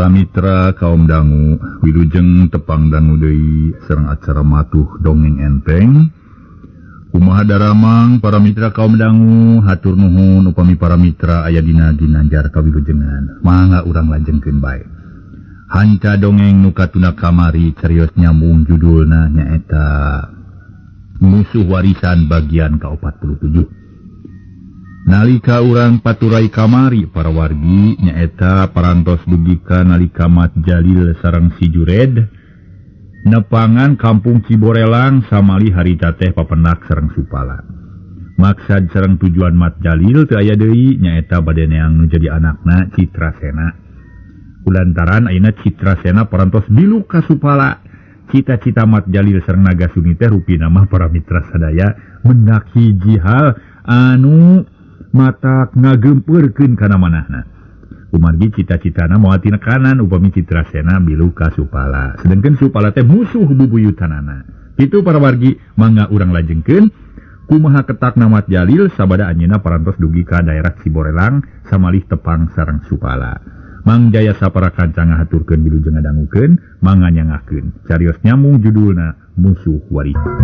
Para mitra kaum dangu wilujeng tepang dangu deui sareng acara matuh dongeng enteng. Kumaha daramang para mitra kaum dangu, hatur nuhun upami para mitra aya dina ginanjar kawilujengan. Mangga urang lajengkeun bae. Hanca dongeng nu katuna kamari carios nyambung judulna nyaeta Musuh Warisan bagian ka-47. Nalika urang paturai kamari para wargi nyaeta parantos dugika nalika Mat Jalil sareng si Jured nepangan kampung Ciborelang samali harita teh papenak sareng Supala. Maksad sareng tujuan Mat Jalil teu aya deui nyaeta bade neang nu jadi anakna Citrasena. Kulantaran ayeuna Citrasena parantos milu ka Supala. Cita-cita Mat Jalil sareng Nagasuni teh rupina mah para mitra sadaya mendak hiji hal anu matak ngagempeurkeun kana manahna. Kumargi cita-citana moal tina kanan upami Citrasena milu ka Supala. Sedengkeun Supala teh musuh bubuyutanana. Kitu para wargi, mangga urang lajengkeun kumaha ketakna Mat Jalil sabada anjeunna parantos dugi ka daerah Ciborelang samalih tepang sareng Supala. Mang Jaya sapara kanca ngahaturkeun wilujeng ngadangukeun, mangga nyangakeun. Carios nyambung judulna Musuh Warisan.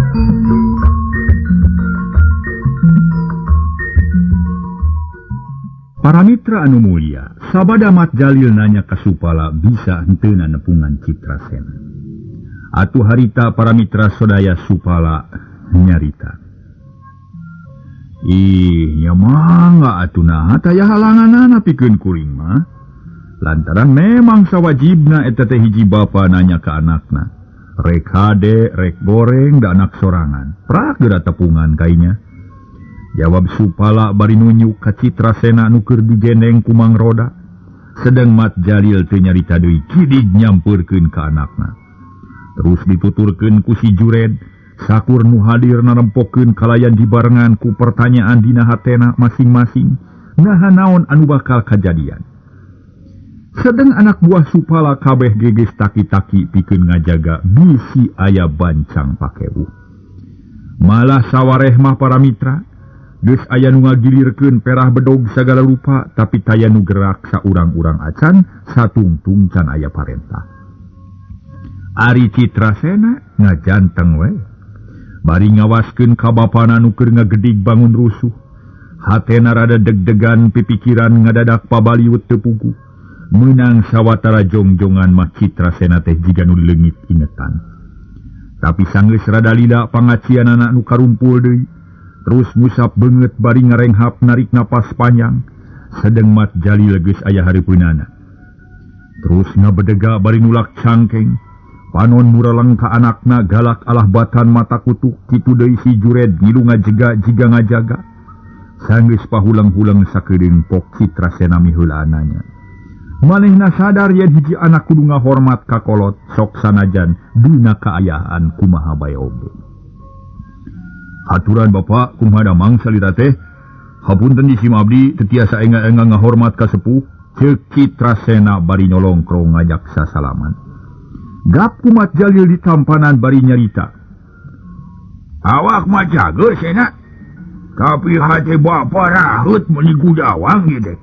Para mitra anu mulia, sabada Mat Jalil nanya ka Supala bisa henteu nepungan Citrasena. Atuh harita para mitra sadaya Supala nyarita. Ih, nya mangga atuh naha taya halanganana pikeun kuring mah. Lantaran memang sawajibna eta teh hiji bapa nanya ka anakna. Rek hade, rek goreng da anak sorangan. Prak geura tepungan kainya. Jawab Supala bari nunjuk ka Citrasena nu keur digendeng ku Mang Roda. Sedeng Mat Jalil teu nyarita deui kidig nyampeurkeun ka anakna. Terus dituturkeun ku si Jured, sakur nu hadir narempokeun kalayan dibarengan ku pertanyaan dina hatena masing-masing. Naha naon anu bakal kajadian. Sedeng anak buah Supala kabeh geges taki-taki pikeun ngajaga bisi aya bancang pakewu. Malah sawareh mah para mitra geus aya nu ngagilirkeun perah bedog sagala rupa tapi taya nu gerak saurang-urang acan satungtung can aya parentah. Ari Citrasena ngajanteng we bari ngawaskeun ka bapana nu keur ngagedig bangun rusuh. Hatena rada deg-degan pipikiran ngadadak pabaliut teu puguh. Meunang sawatara jongjongan mah Citrasena teh jiga nu leungit ingetan. Tapi sanggeus rada lila pangacianana nu karumpul deui. Terus ngusap beungeut bari ngarenghap narik napas panjang. Sedeng Mat Jalil geus aya hareupeunana. Terus ngabedega bari nulak cangkeng. Panon mureleng ka anakna galak alah batan mata kutuk kitu deui si Jured ngilu ngajega jiga ngajaga. Sanggeus pahulang-hulang sakeudeung pok Citrasena miheulananya. Manehna sadar yen hiji anak kudu ngahormat ka kolot sok sanajan dina kaayaan kumaha bae oge. Haturan bapak kumaha damang salira teh? Hapunten di sim abdi teu tiasa enga-enga ngahormat ka sepuh. Ceuk Citrasena bari nyolongkrong ngajak sasalaman. Gap ku Mat Jalil di tampanan bari nyarita. Awak mah cager sena, tapi hate bapa raheut meuni gudawang ieu teh.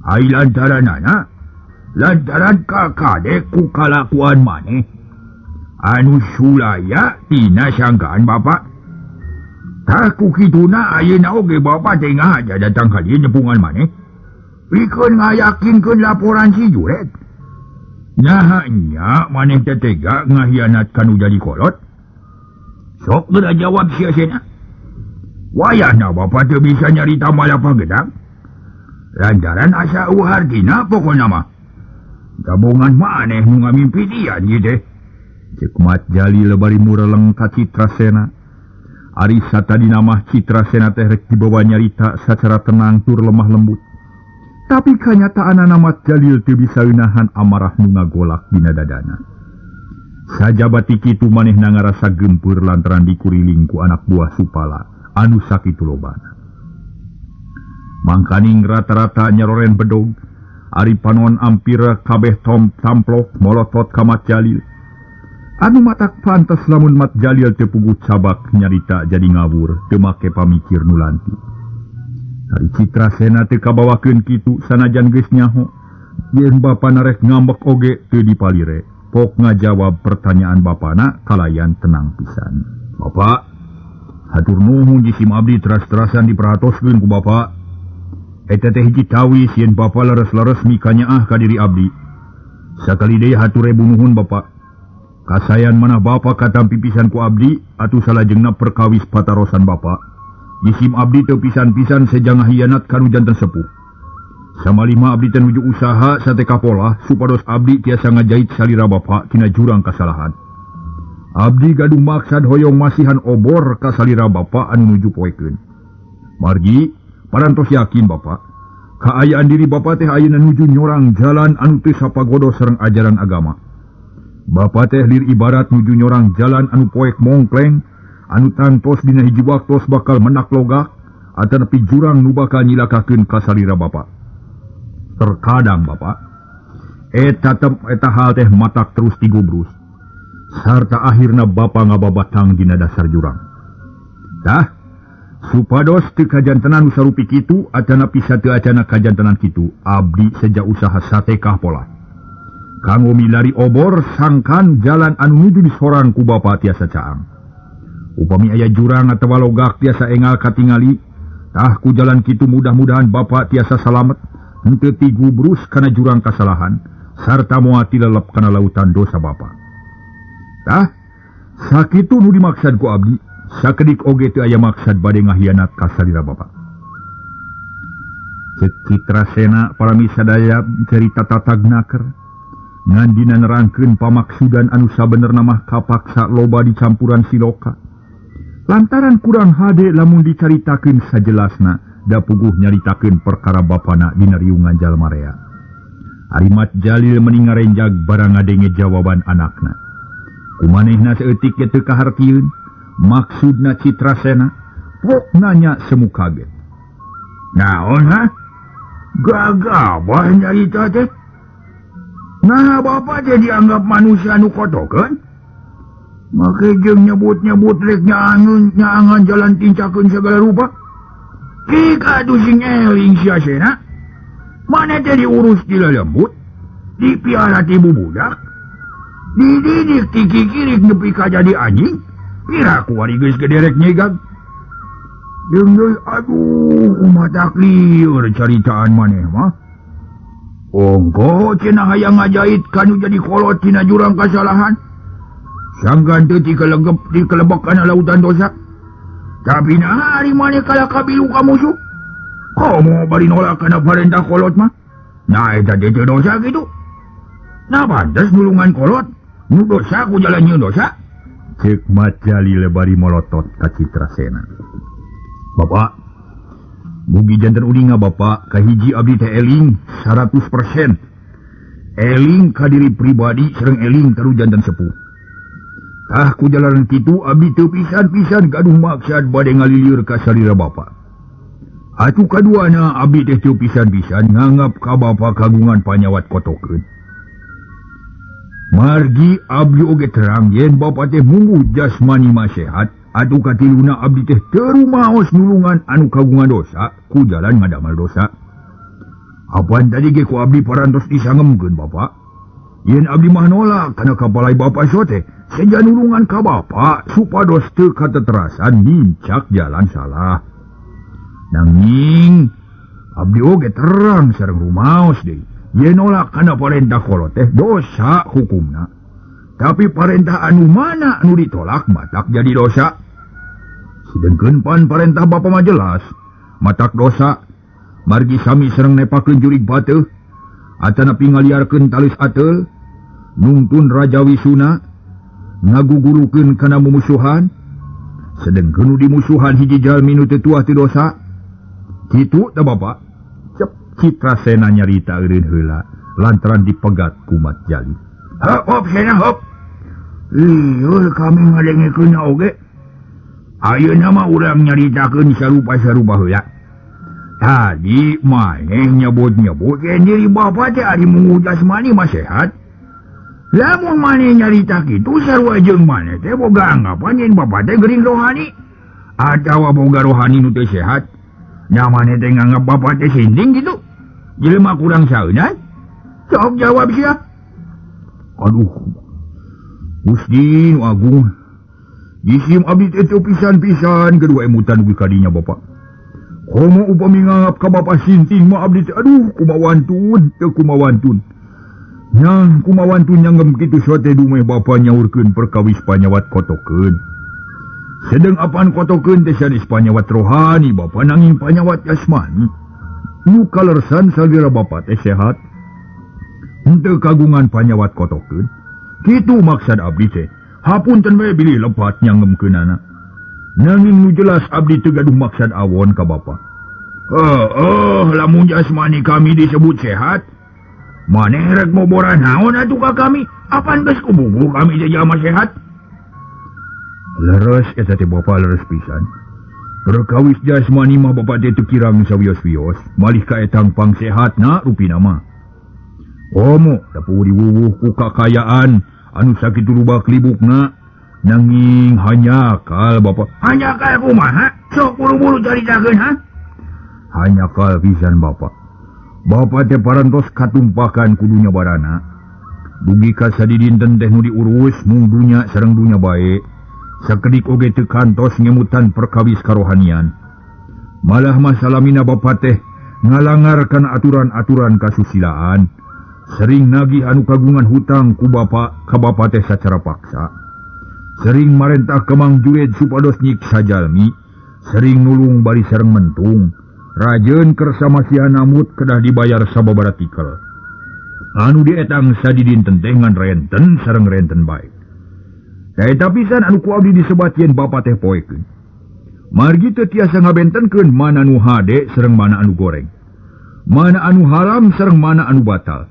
Ai lantaranana, lantaran kakade ku kalakuan maneh anu sulaya tina sangkaan bapa. Tah ku kituna ayeuna oge bapa teh ngahaja datang ka dieu nepungan maneh. Pikeun ngayakinkeun laporan si Jured. Naha nya maneh teh tega ngahianat ka nu jadi kolot? Sok geura jawab sia sena. Wayahna bapa teu bisa nyarita malapah gedang. Lantaran asa uhartina pokona mah. Gabungan maneh nu ngamimpi dian ieu teh. Ceuk Mat Jalil bari mureleng ka Citrasena. Ari satadina mah Citrasena teh rek dibawa nyarita sacara tenang tur lemah lembut. Tapi kanyataanana Mat Jalil teu bisa nahan amarah nu ngagolak dina dadana. Sajaba ti kitu manehna ngarasa gempeur lantaran dikuriling ku anak buah Supala anu sakitu lobana. Mangkaning rata-rata nyaroren bedog, ari panon ampir kabeh tom tamplok molotot ka Mat Jalil. Anu matak pantes lamun Mat Jalil teu puguh cabak nyarita jadi ngawur teu make pamikir nu lanti. Ari Citrasena teu kabawakeun kitu sanajan geus nyaho. Yen bapana rek ngambek oge teu dipalire. Pok ngajawab pertanyaan bapana kalayan tenang pisan. Bapak, hatur nuhun jisim abdi teras-terasan diperhatoskeun ku bapak. Eta teh hiji tawis yen bapa leres-leres mikanyaah ka diri abdi. Sakali deui hatur ribu nuhun bapak. Kasayan mana bapak katampi pisan ku abdi atuh salajengna perkawis patarosan bapak. Jisim abdi teu pisan-pisan seja ngahianat ka nu janten sepuh. Samalima abdi teh nuju usaha sate kapolah supados abdi tiasa ngajait salira bapak tina jurang kasalahan. Abdi gaduh maksad hoyong masihan obor ka salira bapak anu nuju poekeun. Margi parantos yakin bapak, kaayaan diri bapak teh ayeuna nuju nyorang jalan anu teu sapagodo sareng ajaran agama. Bapak teh lir ibarat nuju nyorang jalan anu poek mongkleng, anu tantos dina hiji waktos bakal menak logak atanapi jurang nu bakal nyilakakeun ka salira bapak. Terkadang bapak, eta hal teh matak terus tigubrus, sarta akhirna bapak ngababatang dina dasar jurang. Tah, supados teu kajantenan nu sarupi kitu atanapi sateu acana kajantenan kitu, abdi seja usaha satekah pola. Kanggo milari obor sangkan jalan anu nuju disorang ku bapak tiasa caang. Upami aya jurang atawa logak tiasa engal katingali, tah ku jalan kitu mudah-mudahan bapak tiasa salamet. Henteu tigubrus kana jurang kasalahan sarta moal tilelep kana lautan dosa bapa. Tah, sakitu nu dimaksad ku abdi, sakedik oge teu aya maksad bade ngahianat ka salira bapa. Ceuk Citrasena parami sadaya cerita tatagnaker ngan dina nerangkeun pamaksudan anu sabenerna mah kapaksa loba dicampuran siloka. Lantaran kurang hade lamun dicaritakeun sajelasna da puguh nyaritakeun perkara bapana dina riungan jalma rea. Ari Mat Jalil meni ngarenjag barang ngadenge jawaban anakna. Kumanehna saeutik ge teu kahartieun maksudna Citrasena, pok nanya semu kaget. Naon ha? Gagabah nyarita teh? Nah bapa teh dianggap manusia nu kotokeun? Make jeung nyebut-nyebut rek nyaangan jalan tincakeun segala rupa. Cik atuh sing eling sia Sena. Maneh teh diurus ti lelembut, dipiara ti bubudak, dididik ti kikirik nepi ka jadi anjing, pira ku ari geus gede rek nyegag. Jeung deui aduh kumaha taklieur caritaan maneh mah. Ongko cenah hayang ngajait kanu jadi kolot tina jurang kasalahan. Sangkan teu tikelegep dikelebek kana lautan dosa. Tapi nah hari maneh kalah kabilu ka musuh. Komo bari nolak kana parentah kolot mah. Nah eta teh teu dosa kitu. Nah pantes nulungan kolot, nu dosa ku jalan nyeun dosa. Ceuk Mat Jalil bari molotot ka Citrasena. Bapak, mugi janten uninga bapak kahiji abdi teh eling 100%. Eling ka diri pribadi sareng eling ka nu janten sepuh. Tah ku jalanan kitu abdi teu pisan-pisan gaduh maksad bade ngalilieur ka salira bapa. Atuh kaduana abdi teh teu pisan-pisan nganggap ka bapa kagungan panyawat kotokeun. Margi abdi oge terang yen bapa teh mungguh jasmani mah sehat, atuh katiluna abdi teh teu rumaos nulungan anu kagungan dosa ku jalan ngadamel dosa. Apan tadi ge ku abdi parantos disangemkeun bapa. Yen abdi mah nolak kana kapalai bapa sote, seja nulungan ka bapa supados teu kateterasan nincak jalan salah. Nanging abdi oge terang sareng rumaos deui. Yen nolak kana parentah kolot teh dosa hukumna. Tapi parentah anu mana anu ditolak matak jadi dosa. Sedengkeun pan parentah bapa mah jelas matak dosa. Margi sami sareng nepakeun jurig bateuh atanapi ngaliarkeun talis ateul, nungtun Raja Wisuna, ngagugulukeun kana mumusuhan. Sedengkeun nu dimusuhan hiji jalmi nu teu tuah teu dosa. Kitu teh bapa. Cep Citrasena nyarita eureun heula lantaran dipegat ku Mat Jalil. Hop hop Sena hop. Lieur kami ngadengekeun oge. Ayeuna mah urang nyaritakeun sarupa-sarupa heula. Tadi maneh nyebut-nyebut yen diri bapa teh ari mungguh jasmani mah sehat. Lamun maneh nyarita kitu sarua jeung maneh teh boga anggapan yen bapa teh gering rohani atawa boga rohani nu teu sehat. Nya maneh teh nganggap bapa teh sinding kitu. Jelema kurang saeunan. Sok jawab sia. Aduh. Gusti nu agung. Jisim abdi teh teu pisan-pisan kedua emutan dugi ka dinya Bapak. Komo upami nganggap ka Bapak Sinting mah abdi teh aduh kumawantun teu kumawantun. Nya kumawantun nyanggem kitu sote dumeh Bapa nyaurkeun perkawis panyawat kotokeun. Sedeng apaan kotokeun teh sanes panyawat rohani Bapa nanging panyawat jasmani. Nu kalersan salira Bapa teh sehat. Henteu kagungan panyawat kotokeun. Kitu maksad abdi teh. Hapunten we bilih lepat nyanggemkeunana. Nanging nu jelas abdi teu gaduh maksad awon ka Bapa. Lamun jasmani kami disebut sehat, maneh rek ngoboran naon atuh ka kami? Apan geus kububuh kami teh jalma sehat? Leres eta teh Bapa leres pisan. Perkawis jasmani mah Bapa teh teu kirang sawios-wios, malih kaetang pangsehatna rupina mah. Komo dapu diwuwuh ku kakayaan anu sakitu lubak libukna nanging hanyakal Bapak. Hanyakal kumaha? Sok buru-buru caritakeun ha? Hanyakal pisan Bapak. Bapak teh parantos katumpakan ku dunya barana. Dugi ka sadidinten teh nu diurus mung dunya sareng dunya bae. Sakedik oge teu kantos ngemutan perkawis karohanian. Malah masalamina Bapak teh ngalangar kana aturan-aturan kasusilaan. Sering nagih anu kagungan hutang ku Bapak ka Bapak teh sacara paksa. Sering marentah ka Mang Jured supados nyiksa jalmi, sering nulung bari sareng mentung. Rajeun kersa masihan namut kedah dibayar sababaraha tikel. Anu dietang sadidinten teh ngan renten sareng renten bae. Eta pisan anu ku abdi disebat yen Bapak teh poekeun. Margi teu tiasa ngabentenkeun mana nu hade sareng mana anu goreng. Mana anu haram sareng mana anu batal.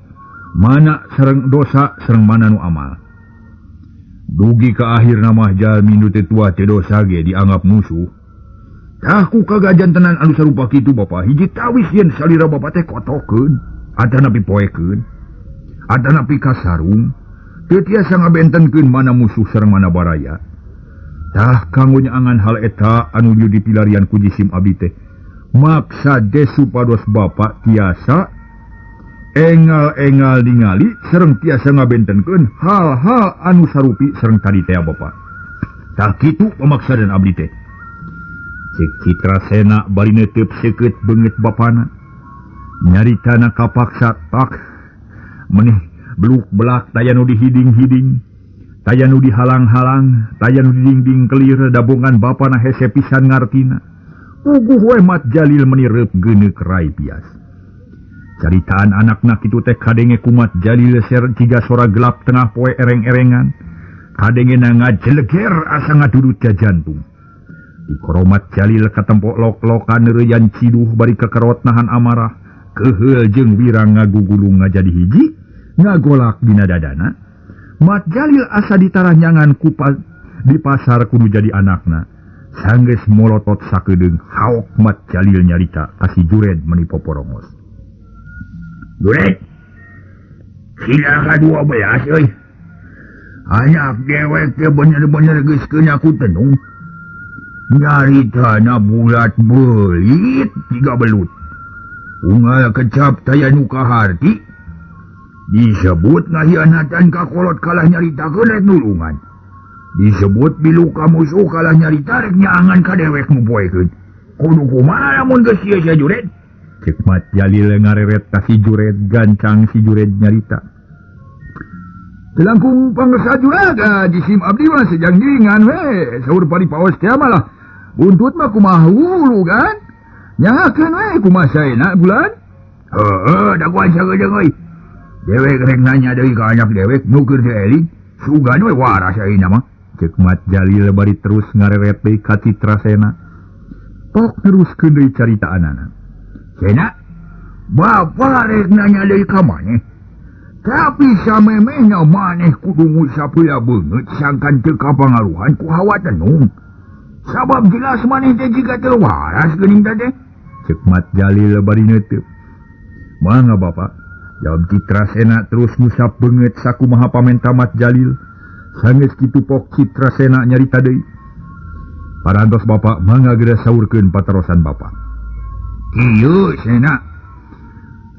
Mana sareng dosa sareng mana nu amal. Dugi ka akhirna mah jalmi nu teu tua teu dosa ge dianggap musuh. Tah ku kagajantenan anu sarupa kitu Bapa hiji tawis yen salira Bapa teh kotokeun, atanapi poekeun, atanapi kasarung, teu tiasa ngabentenkeun mana musuh sareng mana baraya. Tah kanggo nyaangan hal eta anu nu dipilarian ku jisim abdi teh maksad teh supados Bapa tiasa engal-engal ningali sareng tiasa ngabentenkeun hal-hal anu sarupi sareng tadi teh Bapa. Tah kitu pamaksadan abdi teh. Cek Citrasena bari neuteub seukeut beungeut bapana. Nyaritana kapaksa tak menih beluk belak taya nu dihiding-hiding, taya nu dihalang-halang, taya nu didingding kelir dabongan bapana hese pisan ngartina. Puguh we Mat Jalil menireup geuneuk rai pias. Caritaan anakna kitu teh kadenge ku Mat Jalil ser jiga sora gelap tengah poe ereng-erengan. Kadengena ngajeleger asa ngadudut jantung. Dikoromat Jalil katempok lok-lokan neureyan ciduh bari kekerot nahan amarah. Keheul jeung wirang ngagugulung ngajadi hiji, ngagolak dina dadana. Mat Jalil asa ditaranyangan ku di pasar kudu jadi anakna. Sanggeus molotot sakedeung haok Mat Jalil nyarita ka si Jured meuni poporongos. Jured, sila ka-12 euy. Anak dewek teh bener-bener geus keuna ku tenung. Nyaritana bulat belit tiga belut. Unggal kecap taya nu kaharti. Disebut ngahianatan ka kolot kalah nyaritakeun rek nulungan. Disebut bilu ka musuh kalah nyarita rek nyaangan ka dewek nu poekeun. Kudu kumaha lamun geus ieu sia Jured? Cek Mat Jalil ngareret ka si Jured gancang si Jured nyarita. Telangkung pangersa juraga jisim abdi mah sejang dingan we saur paripaos teh malah buntut mah kumaha hulu kan nyahakeun we kumaha saena bulan heuh daguan sagedeung euy dewek rek nanya deui ka anak dewek nu keur teu eling sugan we waras ayeuna mah. Cek Mat Jalil bari terus ngareret deui ka Citrasena. Pok teruskeun deui caritaanana. Sena bapa rek nanya deui ka maneh. Tapi samemehna maneh kudu ngusap heula beungeut sangkan teu kapangaruhan ku hawa tenung. Sabab jelas maneh teh jiga teu waras geuning teh. Cek Mat Jalil bari neuteub. Mangga Bapak, jawab Citrasena terus ngusap beungeut sakumaha pamenta Mat Jalil. Sanggeus kitu pok Citrasena nyarita deui. Parantos Bapak mangga geura saurkeun patarosan Bapak. Kieu Sena.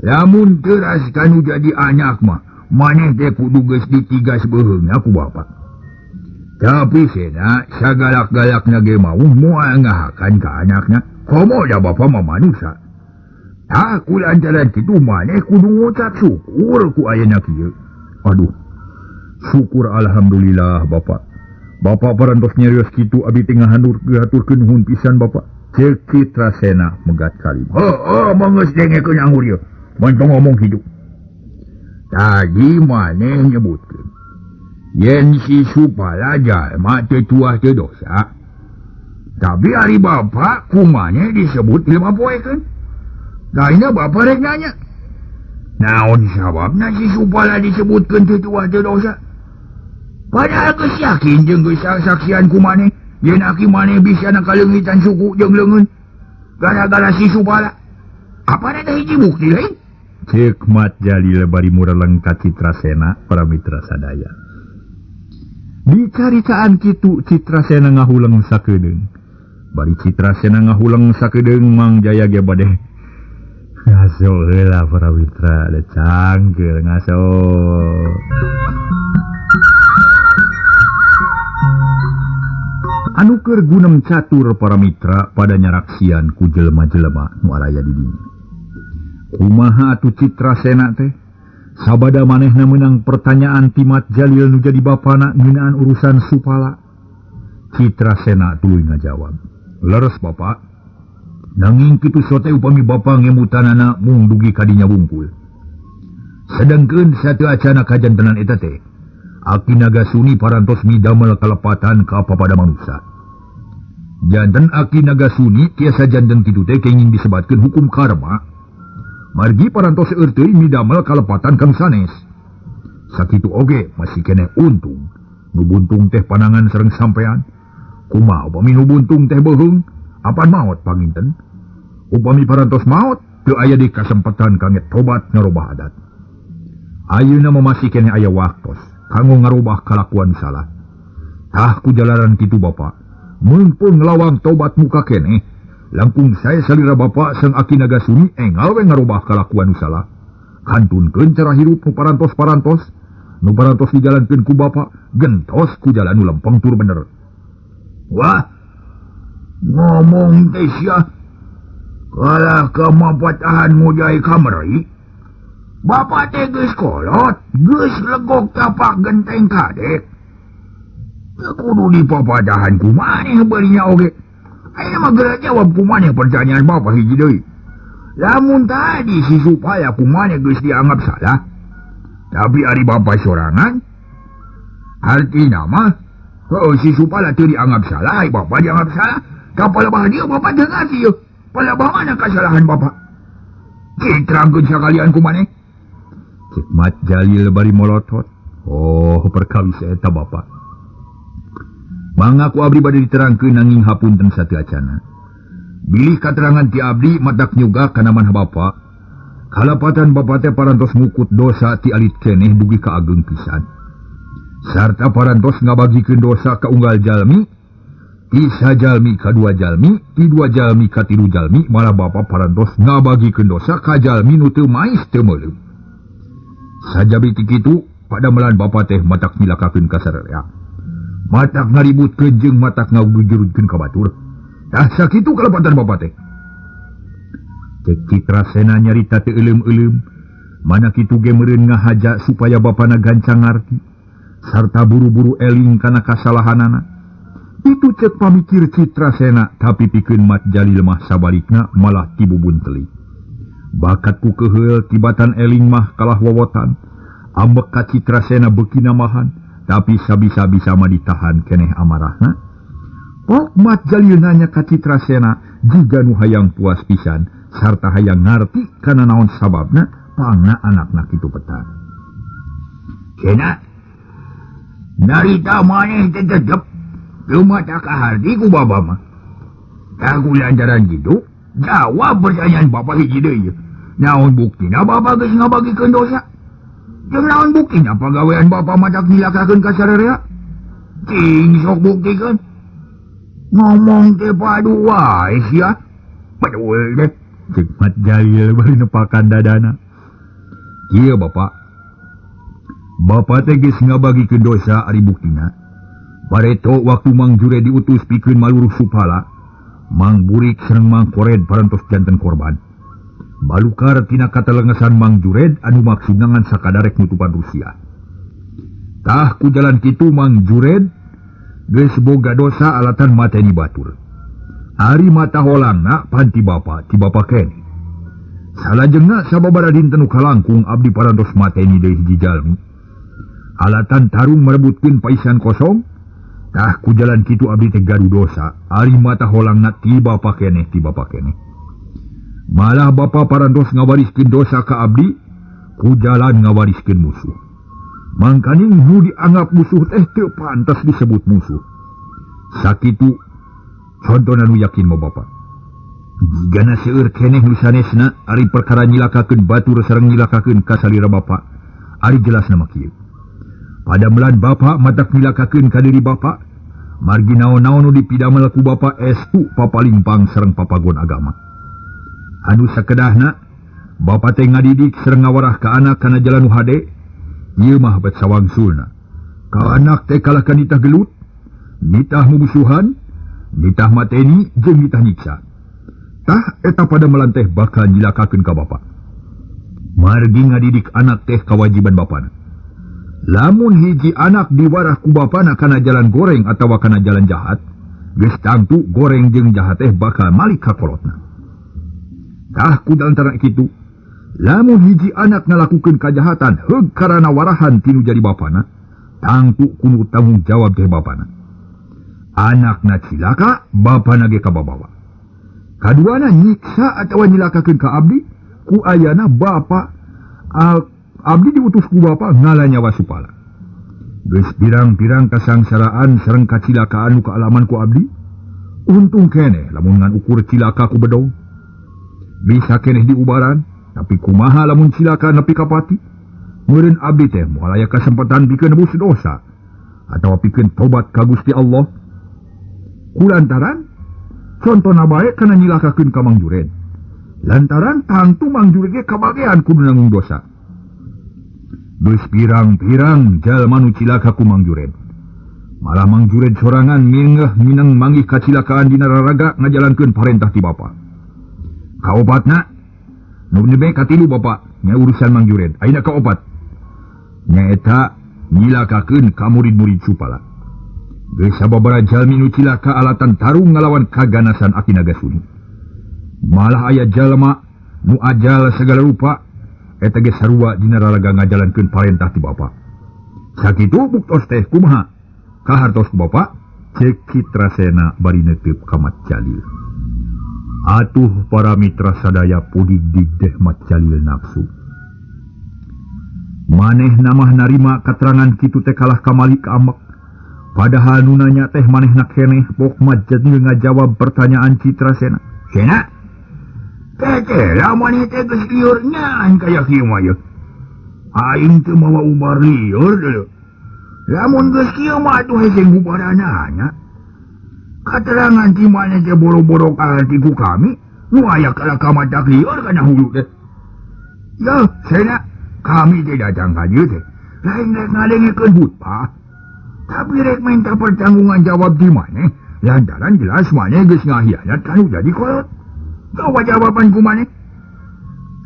Lamun teras kanu jadi anak mah maneh teh kudu geus ditigas beuheungna ku bapak. Tapi sena sagalak-galakna ge mau moal ngahakan ka anakna. Komo da bapa mah manusia. Tah ku lantaran kitu maneh kudu ngucap syukur ku ayeuna kieu. Aduh. Syukur alhamdulillah bapak. Bapak parantos nyarios kitu abi teh ngahaturkeun nuhun pisan bapak. Ceuk Citrasena megat kalima. Heueuh mah geus dengekeun anggur ieu. Montong ngomong hidup. Tadi maneh nyebutkeun yen si Supala jalma teu tuah teu dosa. Tapi ari bapak ku maneh disebut lima poekeun. Lainna bapak rek nanya. Naon sababna si Supala disebutkeun teu tuah teu dosa? Padahal geus yakin jeung geus saksian ku maneh yen aki maneh bisa nakaleungitan suku jeung leungeun gara-gara si Supala. Apa ada hiji bukti lain? Ceuk Mat Jalil bari mureleng ka Citrasena para mitra sadaya. Dicaritaan kitu Citrasena ngahuleng sakedeung. Bari Citrasena ngahuleng sakedeung Mang Jaya ge bade ngaso heula para mitra, da cangkeul ngaso. Anu keur gunem catur para mitra pada nyaraksian ku jelema-jelema nu araya di dinya. Kumaha atuh Citrasena teh? Sabada manehna meunang pertanyaan ti Mat Jalil nu jadi bapana ngeunaan urusan Supala. Citrasena tuluy ngajawab. Leres bapak. Nanging kitu sote upami bapa ngemutanana mung dugi ka dinya wungkul. Sedengkeun sateu acana kajantenan eta teh, Aki Nagasuni parantos midamel kalepatan ka papada manusa. Janten Aki Nagasuni tiasa janten kitu teh kenging disebatkeun hukum karma. Margi parantos seueur teuing midamel kalepatan ka nu sanes. Sakitu oge masih keneh untung. Nu buntung teh panangan sareng sampean. Kumaha upami nu buntung teh beuheung, apan maot panginten? Upami parantos maot, teu aya di kasempatan kangge tobat ngarobah adat. Ayeuna mah masih keneh aya waktos kanggo ngarobah kalakuan salah. Tah ku jalaran kitu bapa, mumpung lawang tobat muka keneh, langkung sae salira bapa sang Aki Nagasuni engal we ngarobah kalakuan salah. Kantunkeun cara hirup nu parantos-parantos, nu parantos dijalankeun ku bapa, gentos ku jalan nu lempeng tur bener. Wah, ngomong teh sia, kalah kamapatahan ngojai kamari. Bapak teh geus kolot, geus legok tapak genteng kadek. Teu kudu dipapadahan ku maneh beulinya oge. Ayeuna mah geura jawab ku maneh pertanyaan bapak hiji deui. Lamun tadi si Supala ku maneh geus dianggap salah, tapi ari bapak sorangan, artina mah heueuh si Supala teu dianggap salah, ai bapak dianggap salah. Kapalebah dieu bapak teu ngarti yeuh. Palebah mana kasalahan bapak? Diterangkeun sakalian ku maneh. Cek Mat Jalil bari molotot. Oh, perkawis eta bapak. Mangga ku abdi bade diterangkeun nanging hapunten sateu acana. Bilih katerangan ti abdi matak nyuga kana manah bapak. Kalepatan bapak teh parantos ngukut dosa ti alit keneh dugi ka ageung pisan. Sarta parantos ngabagikeun dosa ka unggal jalmi, ti sajalmi ka dua jalmi, ti dua jalmi ka tilu jalmi, malah bapak parantos ngabagikeun dosa ka jalmi nu teu mais teu meuleum. Sajabi ti kitu, padamelan bapak teh matak nyilakakeun ka sararea. Matak ngaributkeun jeung matak ngagujurkeun ka batur. Tah sakitu kalepatan bapak teh. Cek Citrasena nyarita teu euleum-euleum, mana kitu ge meureun ngahaja supaya bapana gancang ngarti sarta buru-buru eling kana kasalahanana. Itu cek pamikir Citrasena, tapi pikeun Mat Jalil mah sabalikna malah tibubun telik. Bakat ku keheul tibatan eling mah kalah wowotan. Ambek ka Citrasena beuki namahan, tapi sabisa-bisa mah ditahan keneh amarahna. Pok Mat Jalil nanya ka Citrasena jiga nu hayang puas pisan sarta hayang ngarti kana naon sababna pangna anakna kitu petang. Cenah narita maneh teh tetep teu mata kaharti ku bapa mah. Tah ku lantaran kitu jawab pertanyaan bapa hiji deui. Naon buktina bapa geus ngabagikeun dosa? Jeung naon buktina pagawean bapa matak nyilakakeun ka sararea? Cing sok buktikeun. Ngomong teh padu wae sia. Betul deh. Cek Mat Jalil bari nepakan dadana. Kieu Bapak. Bapak teh geus ngabagikeun dosa ari buktina. Bareto waktu Mang Jured diutus pikeun maluruh Supala, Mang Burik sareng Mang Kored parantos janten korban. Balukar tina katalengesan Mang Jured anu maksudna ngan sakadar rek nutupan Rusia. Tah ku jalan kitu Mang Jured geus boga dosa alatan mateni batur. Ari mata holangna pan ti bapa, ti bapa keneh. Salajengna sababaraha dinten nu kalangkung abdi parantos mateni deui hiji jalmi. Alatan tarung merebutkeun paisan kosong, tah ku jalan kitu abdi teh gaduh dosa. Ari mata holangna ti bapa keneh, ti bapa keneh. Malah bapa parantos ngawariskeun dosa ka abdi, ku jalan ngawariskeun musuh. Mangkaning nu dianggap musuh teh teu pantes disebut musuh. Sakitu contona nu yakin mah bapa. Jigana seueur keneh nu sanesna ari perkara nyilakakeun batur sareng nyilakakeun ka salira bapa. Ari jelasna mah kieu. Padamelan bapa matak nyilakakeun ka diri bapa, margi naon-naon nu dipidamel ku bapa estu papalimpang sareng papagon agama. Anu sakedahna bapa teh ngadidik sareng ngawarah ka anak kana jalan nu hade, ieu mah bet sawangsulna. Ka anak teh kalah ka nitah gelut, nitah mumusuhan, nitah mateni jeung nitah nyiksa. Tah eta padamelan teh bakal nyilakakeun ka bapa. Margi ngadidik anak teh kawajiban bapana. Lamun hiji anak diwarah ku bapana kana jalan goreng atawa kana jalan jahat, geus tangtu goreng jeung jahat teh bakal malik ka kolotna. Tah ku lantaran kitu, lamun hiji anak ngalakukeun kajahatan heug karana warahan tinu jadi bapana, tangtu kudu tanggung jawab teh bapana. Anakna cilaka, bapana ge kababawa. Kaduana nyiksa atawa nyilakakeun ka abdi, ku ayana bapa abdi diutus ku bapa ngala nyawa Supala. Geus pirang-pirang kasangsaraan sareng kacilakaan nu kaalaman ku abdi, untung keneh lamun ngan ukur cilaka ku bedong. Bisa keneh diubaran, tapi kumaha lamun cilaka nepi ka pati? Meureun abdi teh moal aya kasempatan pikeun nebus dosa atawa pikeun tobat ka Gusti Allah. Kulantaran contona bae kana nyilakakeun ka Mang Jured. Lantaran tangtu Mang Jured ge kabagean kudu nanggung dosa. Geus pirang-pirang jalma nu cilaka ku Mang Jured. Malah Mang Jured sorangan mingeh mineng manggih kacilakaan dina raraga ngajalankeun parentah ti bapa. Kaopatna nu nebe katilu bapa nya urusan Mang Jured. Ayeuna kaopat nyaeta nyilakakeun ka murid-murid Supala. Geus sababaraha jalmi nu cilaka alatan tarung ngalawan kaganasan Aki Nagasuni. Malah aya jalma nu ajal segala rupa eta ge sarua dina raraga ngajalankeun parentah ti bapa. Sakitu buktos teh kumaha? Kahartos ku bapa? Cek Citrasena bari neuteup ka Mat Jalil. Atuh para mitra sadaya pudig-dig deh Mat Jalil nafsu. Manehna mah narima katerangan kitu teh kalah kamali ka amek. Padahal nu nanya teh manehna keneh pok Mat Jalil ngajawab pertanyaan Citrasena. Sena? Teh lamun teh geus lieur nyan kaya kieu mah ye. Aing teu mawa ubar lieur deuleu. Lamun geus kieu mah atuh hese ngubaranana. Katerangan ti maneh teh boro-boro kaharti ku kami, nu aya kalah ka mata lieur kana hulu teh. Ya, Sena, kami teh datang ka dieu teh. Lain rek ngadengekeun khutbah. Tapi rek minta pertanggungan jawab di maneh, lantaran jelas maneh geus ngahianat kanu jadi kolot. Kau jawaban ku maneh?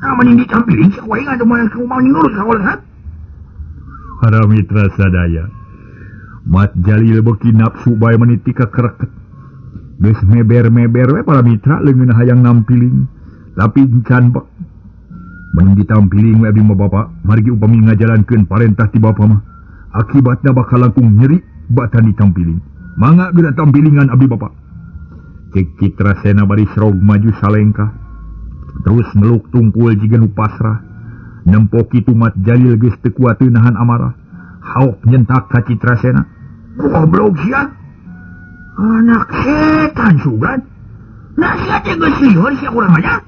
Nah, mending ditampiling sia wae atuh maneh ku mau nurut ka kolot, ha? Para mitra sadaya, Mat Jalil beuki nafsu bae meniti ka kereket. Geus meber-meber we para mitra leungeun hayang nampiling, tapi can bek. Mending ditampiling we abdi mah bapa, margi upami ngajalankeun parentah ti bapa mah. Akibatna bakal langkung nyeri batan ditampiling. Mangga geuna tampilingan abdi bapa. Cek Citrasena bari serog maju salengkah. Terus meluk tungkul jiga nu pasrah. Nempo kitu Mat Jalil geus teu kuat teu nahan amarah. Haok nyentak ka Citrasena. Goblok sia. Anak setan sugan. Nah sia teh geus lieur sia kurang ajar.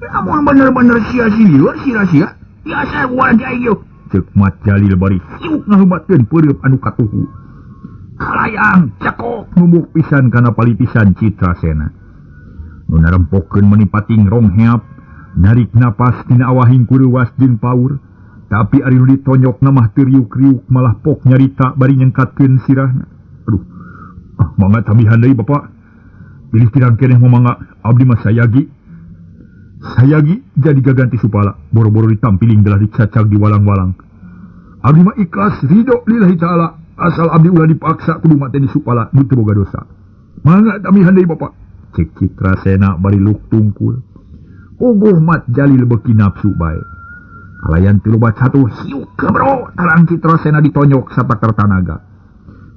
Lamun bener-bener sia lieur sia sia. Biasa gua aing ieu. Cek Mat Jalil bari siuk ngahebatkeun peureum anu katuhu. Kalayang cekok numbuk pisan kana palipisan Citrasena. Nu narempokeun meni pating rong heap, Narik napas tina awahing kureuwas jeung paur, tapi ari nu ditonyokna mah teu riuk-riuk malah pok nyarita bari nyengkatkeun sirahna. Aduh, mangga tambihan deui Bapak. Pilih kirang keneh mah mangga abdi mah sayagi. Sayagi jadi gaganti supala, boro-boro ditampiling delah dicacag di walang-walang. Abdi mah ikhlas ridho lillahi ta'ala, asal abdi ulah dipaksa kudu mateni supala nu teu boga dosa. Mangga tambihan deui Bapak. Cek Citrasena bari luk tungkul. Uguh Mat Jalil beuki nafsu bae. Kalayan teu loba catuh hiuk kebro tarang Citrasena ditonyok satakar tanaga.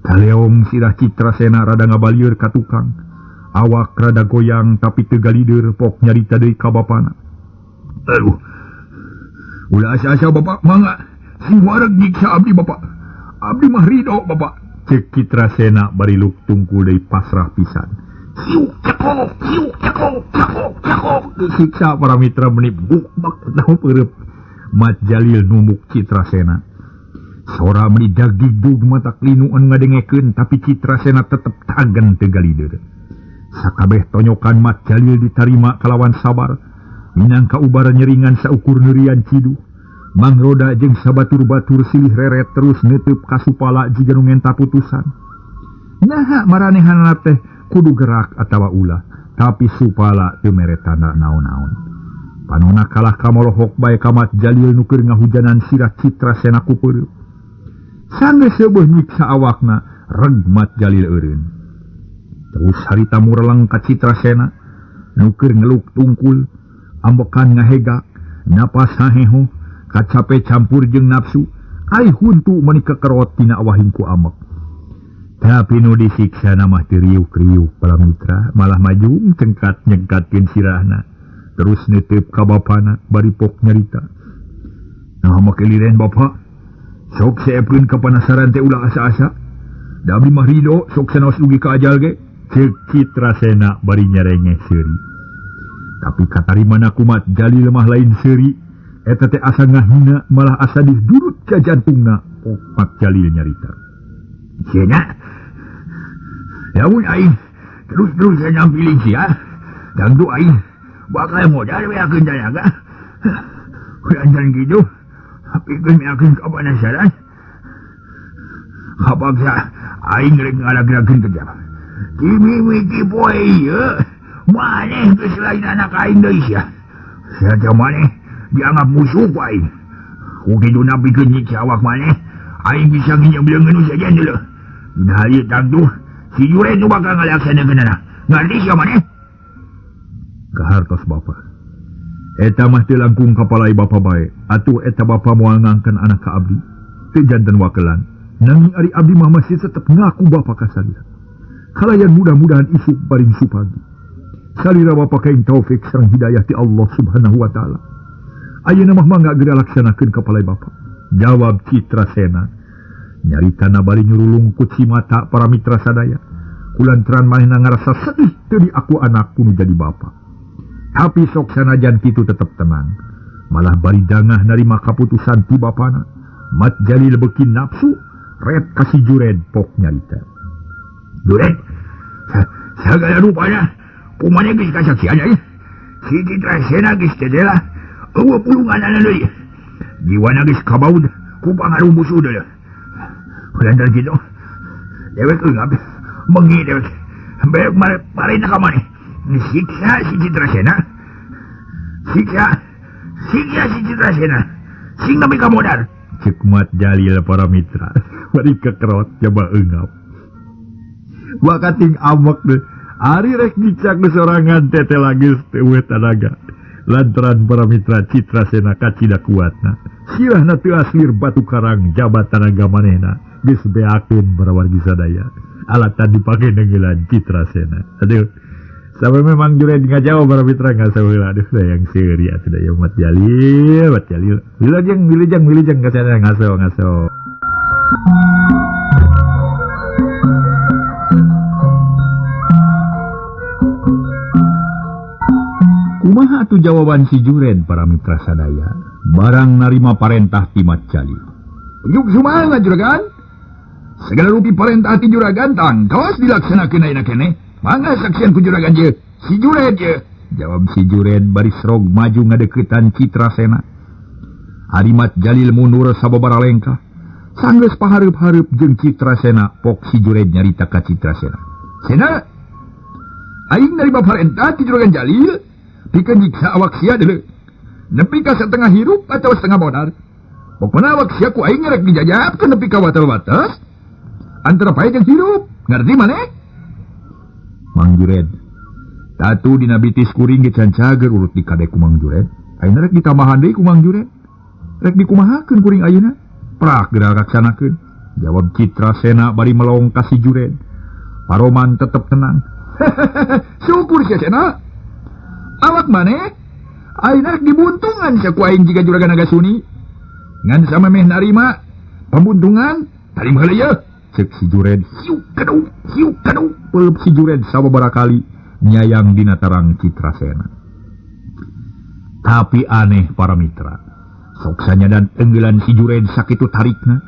Kaleong sirah Citrasena rada ngabalieur ka tukang. Awak rada goyang tapi teu galider pok nyarita deui ka bapana. Aduh. Ulah asa-asa Bapak mangga sing wareg nyiksa abdi Bapak. Abdi mah ridho Bapak. Cek Citrasena bari luk tungkul deui pasrah pisan. Hiuk cekok, hiuk cekok, cekok, cekok. Disiksa para mitra meni bukbak tahu peureub. Mat Jalil numbuk Citrasena. Sora meni dagdigdug mata klinu anu ngadengekeun tapi Citrasena tetep tagen teu galider. Sakabeh tonyokan Mat Jalil ditarima kalawan sabar. Minangka ubar nyeringan saukur neurian ciduh. Mang Roda jeung sabatur-batur silih reret terus neuteub ka supala jiga nu ngenta putusan. Naha maranehanna teh kudu gerak atawa ulah, tapi supala teu mere tanda naon-naon. Panona kalah kamorohok bae ka Mat Jalil nu keur ngahujanan sirah Citrasena ku peureub. Sanggeus seubeah nyiksa awakna, reg Mat Jalil eureun. Terus harita mureleng ka Citrasena nu keur ngeluk tungkul, ambekan ngahegak, napas haheho, kacape campur jeung nafsu, ai huntu meuni kekerot tina awahing ku amek. Tapi nu disiksa mah teu riuk-riuk para mitra, malah maju cengkat nyengkatkeun sirahna. Terus nitip ka bapana bari pok nyarita. Nah make liren Bapak, sok seepkeun kapanasaran teh ulah asa-asa. Da abdi mah ridho sok sanaos dugi ka ajal ge. Ceuk Citrasena bari nyarengeh seuri. Tapi katarimana ku Mat Jalil mah lain seuri, eta teh asa ngahina malah asa didurut ka jantungna. Pok Mat Jalil nyarita. Cenah lamun aing terus-terus nyampiling sia, dangdu aing bakal modal beakeun tanaga. Lantaran kitu, pikeun meakeun kapanasaran. Kapaksa aing rek ngalagrakeun kejap. Timimiti poe ieu, maneh geus lain anak aing deui sia. Sia teh maneh dianggap musuh ku aing. Ku kiduna pikeun nyiksa awak maneh, aing bisa nginjem leungeun nu sejen deuleu. Dina hal ieu tangtu si Juren nu bakal ngalaksanakeunana. Ngarti sia maneh? Kahartos Bapa. Eta mah teu langkung kapalai Bapa bae. Atuh eta Bapa moal ngangkeun anak ka abdi. Teu janten wakelan. Nanging ari abdi mah masih tetep ngaku Bapa ka salira. Kalayan mudah-mudahan isuk paling supagi. Salira Bapa kaing taufik sareng hidayah ti Allah Subhanahu wa taala. Ayeuna mah mangga geura laksanakeun kapalai Bapa. Jawab Citrasena. Nyaritana bari nyurulung ku cimata para mitra sadaya. Kulantaran manehna ngarasa sedih teu diaku anak kudu jadi bapa. Tapi sok sanajan kitu tetep tenang. Malah bari dangah narima kaputusan ti bapana. Mat Jalil beuki nafsu, ret ka si Jured pok nyarita. Jured, sagala rupana kumaha geus kasaksian euy. Si Citrasena geus teh lah, eueuh pulunganana deui. Jiwana geus kabaud ku pangaruh musuh deui. Lantaran kitu, dewek eungap, bengi dewek. Berek marena ka maneh. Siksa si Citrasena. Siksa, siksa si Citrasena. Sing nepi ka modar. Ceuk Mat Jalil para mitra. Bari kekerot coba eungap. Wakating amek deh. Ari rek dicak nu sorangan tete lagi teu tanaga. Lantaran para mitra Citrasena kacida kuatna. Sirahna teu aslir batu karang jabat tanaga manehna. Geus beakeun para wargi sadaya. Alatan dipake neungeulan Citrasena. Aduh. Sampai memang jured ngajauh para mitra nggak saheula. Aduh sayang seuri atuh da ieu Mat Jalil, Mat Jalil. Wilujeng, wilujeng, wilujeng ka sana ngaso, ngaso. Kumaha atuh jawaban si Jured para mitra sadaya? Barang narima parentah ti Mat Jalil. Yuk sumangat juragan. Segala rupi parentah ti juragan tangtos dilaksanakeun ayeuna keneh. Mangga saksian ku juragan je, si Jured je. Jawab si Jured bari srog maju ngadeukeutan Citrasena. Ari Mat Jalil mundur sababaraha lengkah. Sanggeus pahareup-hareup jeung Citrasena, pok si Jured nyarita ka Citrasena. Sena, aing narima parentah ti Juragan Jalil pikeun nyiksa awak sia deuleu. Nepi ka setengah hirup atau setengah modar. Pokona awak sia ku aing rek dijajabkeun nepi ka watel-wates antara pae jeung hirup. Ngerti maneh? Mang Jured. Tatu dina bitis kuring ge can cager urut dikade ku Mang Jured. Ayeuna rek ditambahan deui ku Mang Jured. Rek dikumahakeun kuring ayeuna? Prak geura laksanakeun. Jawab Citrasena bari melong ka si Jured. Paroman tetep tenang. Syukur sia Sena. Awak maneh ayeuna rek dibuntungan sia ku aing jiga Juragan Naga Suni. Ngan samemeh narima pambuntungan, tarima heula ieu. Cek si Jured, hiuk keduk, hiuk keduk. Pelep si Jured sababaraha kali nyayang dina tarang Citrasena. Tapi aneh para mitra, sok sanyadan enggelan si Jured sakitu tarikna.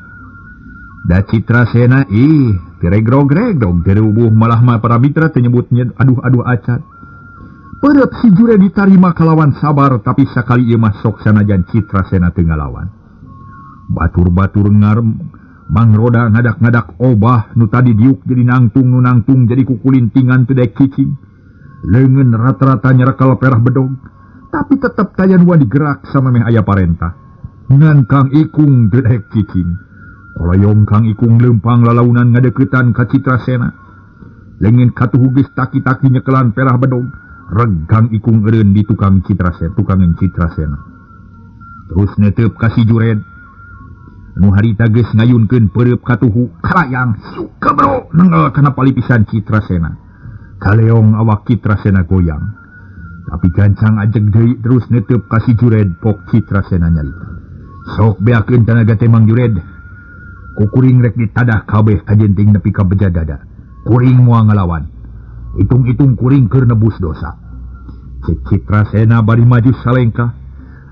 Da Citrasena ih tiregrogreg dong tirubuh malah mah para mitra teu nyebutnya aduh-aduh acan. Perep si Jured ditarima kalawan sabar tapi sakali ieu mah sok sanajan Citrasena teu ngalawan. Batur-batur ngarem Mang Roda ngadak-ngadak obah nu tadi diuk jadi nangtung nu nangtung jadi kukulintingan teu daek cicing. Leungeun rata-rata nyerekal perah bedog, tapi tetep taya nu digerak samemeh aya parentah. Ngan Kang Ikung teu daek cicing. Koloyong Kang Ikung leumpang lalaunan ngadeuketan ka Citrasena. Leungeun katuhu geus taki-taki nyekelan perah bedog, reg Kang Ikung eureun di tukang Citrasena, tukangeun Citrasena. Terus neteup ka si Jured. Nu harita geus ngayunkeun peureub katuhu kalayang siuk kebro nengel kana palipisan Citrasena. Kaleong awak Citrasena goyang. Tapi gancang ajeg deui terus neteup ka si Jured pok Citrasena nyarita. Sok beakeun tanaga teh Mang Jured. Ku kuring rek ditadah kabeh kajenting nepi ka beja dada. Kuring moal ngalawan. Hitung-hitung kuring keur nebus dosa. Cek Citrasena bari maju salengkah.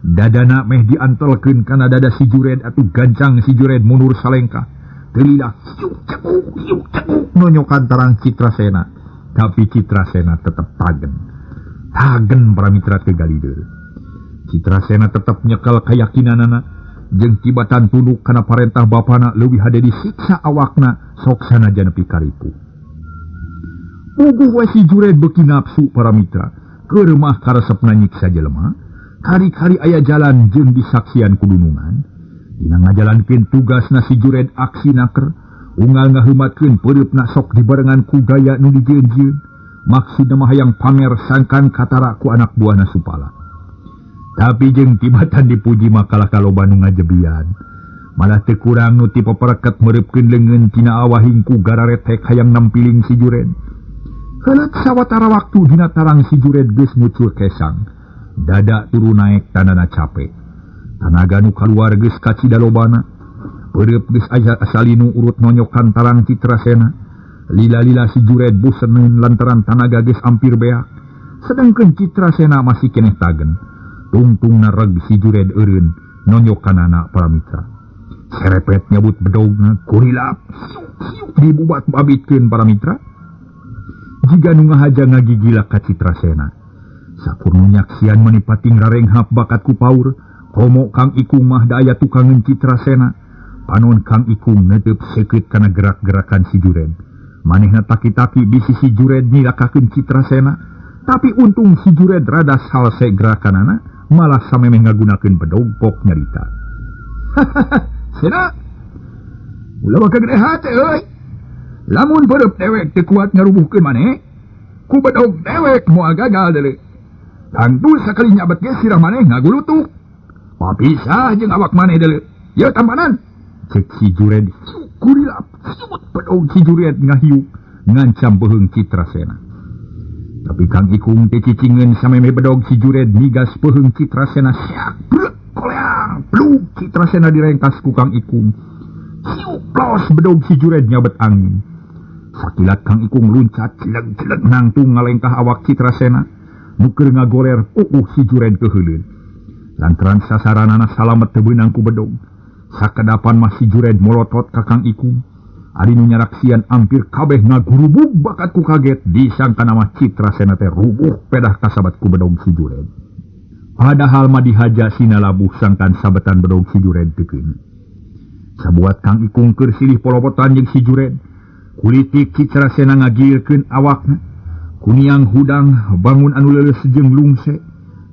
Dadana meh diantelkeun kana dada si Jured atuh gancang si Jured mundur salengkah. Teu lila hiuk cekuk hiuk cekuk nonyokan tarang Citrasena. Tapi Citrasena tetep tagen. Tagen para mitra teu galideul. Citrasena tetep nyekel kayakinanana jeung tibatan tunduk kana parentah bapana leuwih hade disiksa awakna sok sanajan nepi karipu. Puguh we si Jured beuki nafsu para mitra. Keur mah karesepna nyiksa jelema. Kari-kari aya jalan jeung disaksian ku dunungan. Dina ngajalankeun tugasna si Jured aksi naker, unggal ngaheumatkeun peureupna sok dibarengan ku gaya nu dijieun-jieun. Maksudna mah hayang pamer sangkan katara ku anak buahna Supala. Tapi jeung tibatan dipuji makalah kaloba nu ngajebian. Malah teu kurang nu ti pepereket meureupkeun leungeun tina awahing ku gararetek hayang nampiling si Jured. Heuleut sawatara waktu dina tarang si Jured geus mucul kesang. Dada turu naek tandana capek. Tanaga nu kaluar geus kacida lobana. Peureub geus aya asalinu urut nonyokan tarang Citrasena. Lila-lila si Jured boseneun lantaran tanaga geus ampir beak. Sedengkeun Citrasena masih keneh tagen. Tungtungna reg si Jured eureun nonyokanana para mitra. Serepet nyabut bedogna kurilap siuk dibubat babitkeun para mitra. Jiga nu ngahaja ngagigila ka Citrasena. Sakur nu nyaksian meni pating rarenghap bakat ku paur, komo Kang Ikung mah da aya tukangeun Citrasena. Panon Kang Ikung neteup seukeut kana gerak-gerakan si Jured. Manehna taki-taki di sisi Jured nyilakakeun Citrasena, tapi untung si Jured rada salse gerakanana, malah samemeh ngagunakeun bedog pok nyarita. Sena, ulah bakal gede hate euy. Lamun peureub dewek teu kuat ngarubuhkeun maneh, ku bedog dewek moal gagal deuleu. Tangtu sakali nyabet ge sirah maneh ngagulutuk. Papisah jeung awak maneh deuleu. Yeuh tampanan. Cek si Jured kurilap siut bedog si Jured ngahiuk ngancam beuheung Citrasena. Tapi Kang Ikung teh cicingeun samemeh bedog si Jured migas beuheung Citrasena siak brek koleang plug Citrasena direngkas ku Kang Ikung. Siuk plos bedog si Jured nyabet angin. Sakilat Kang Ikung luncat cileg-cileg nangtung ngalengkah awak Citrasena. Nu keur ngagoler puguh si Jured keuheuleun. Lantaran sasaranana salamet teu beunang ku bedog. Sakedapan mah si Jured molotot ka Kang Ikung. Ari nu nyaraksian ampir kabeh ngagurubug bakat ku kaget disangka nama Citrasena teh rubuh pedah kasabat ku bedog si Jured. Padahal mah dihaja sina labuh sangkan sabetan bedog si Jured teu keuna. Sabuat Kang Ikung keur silih polopotan jeung si Jured, kulitik Citrasena ngagirkeun awakna. Kuniang hudang bangun anu leuleus jeung lungse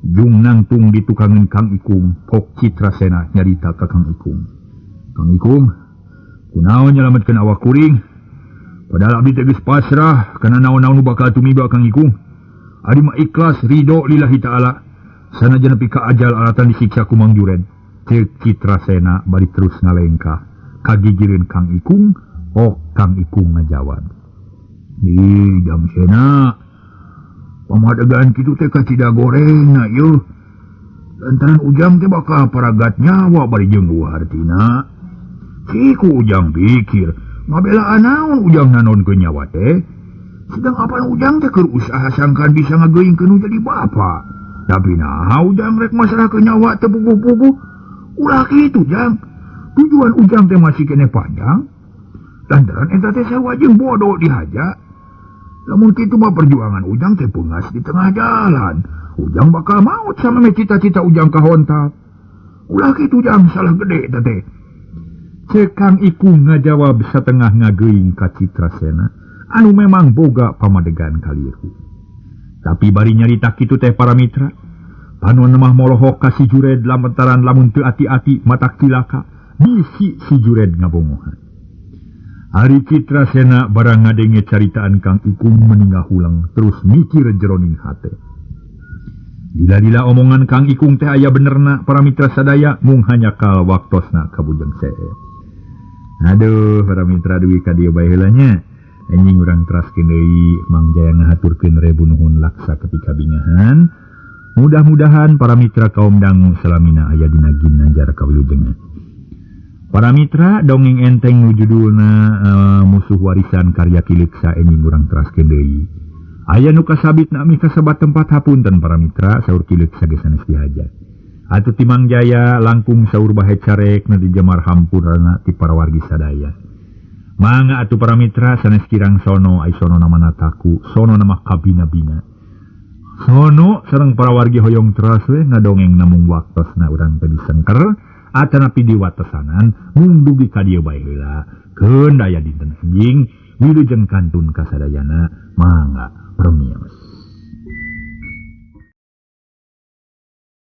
jung nangtung ditukangeun Kang Ikung. Pok Citrasena nyarita ka Kang Ikung. Kang Ikung, kunaon nyelametkeun awak kuring? Padahal abdi teh geus pasrah kana naon-naon nu bakal tumiba Kang Ikung. Abdi mah ikhlas ridho lillahi ta'ala. Sanajan nepi ka ajal alatan disiksa ku Mang Jured. Ceuk Citrasena bari terus ngalengkah kagigireun Kang Ikung. Ok Kang Ikung ngajawab. Ih, Jang Sena, pamadegan kitu teh kacida gorengna yeuh. Lantaran Ujang teh bakal paragat nyawa bari jeung hartina. Siku Ujang pikir, ngabelaan naon Ujang nanonkeun nyawa teh? Sedang apan Ujang teh keur usaha sangkan bisa ngageuingkeun nu jadi bapa. Tapi naha Ujang rek masrahkeun nyawa teu puguh-puguh. Ulah kitu Jang. Tujuan Ujang teh masih keneh panjang. Lantaran eta teh sarua jeung bodoh dihaja. Lamun kitu mah perjuangan Ujang teh peungas di tengah jalan. Ujang bakal maut sama me cita-cita Ujang kahontal. Ulah kitu Jang, salah gede eta teh. Ceuk Kang Ikung ngajawab satengah ngageuing ka Citrasena anu memang boga pamadegan kaliru. Tapi bari nyarita kitu teh para mitra, panon mah molohok ka si Jured lantaran lamun teu ati-ati matak cilaka bisi si Jured ngabongohan. Ari Citrasena barang ngadenge caritaan Kang Ikung meningah hulang terus mikir jeroning hate. Lila-lila omongan Kang Ikung teh aya benerna para mitra sadaya mung hanyakal waktosna kabujeng seep. Aduh para mitra dugi ka dieu bae heula nya. Anjing urang teraskeun deui Mang Jaya ngahaturkeun rebu nuhun laksa ketika bingahan. Mudah-mudahan para mitra kaum dangu salamina aya dina ginanjar kawilujengan. Para mitra dongeng enteng nu judulna Musuh Warisan karya Ki Leuksa enjing urang teraskeun deui. Aya nu kasabit nami kasebat tempat hapunten para mitra saur Ki Leuksa geus sanes dihaja. Atuh ti Mang Jaya langkung saur bahe carek nu dijemar hampurana ti para wargi sadaya. Mangga atuh para mitra sanes kirang sono ai sono nama nataku sono nama kabina-bina. Sono sareng para wargi hoyong teras we ngadongeng namung waktosna urang teh disengker atanapi diwatesanan mung dugi ka dieu bae heula. Keun aya dinten enjing wilujeng kantun kasadayana mangga permios.